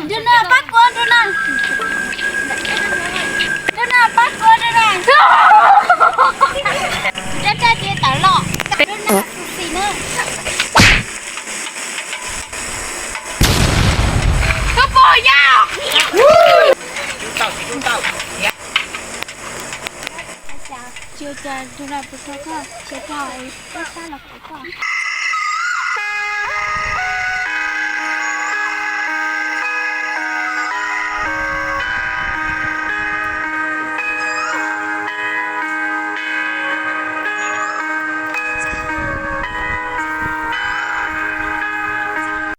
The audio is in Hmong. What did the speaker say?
Ntuj no, pab kuv ntuj no. Ntuj no, pab kuv ntuj no. Tus dab tsaj ces tawm los. Ntuj no, tus xis no. Koj puas yog? Tsis ua cas, ntuj no puas rau koj, tsis rau, koj sab los kuv koj.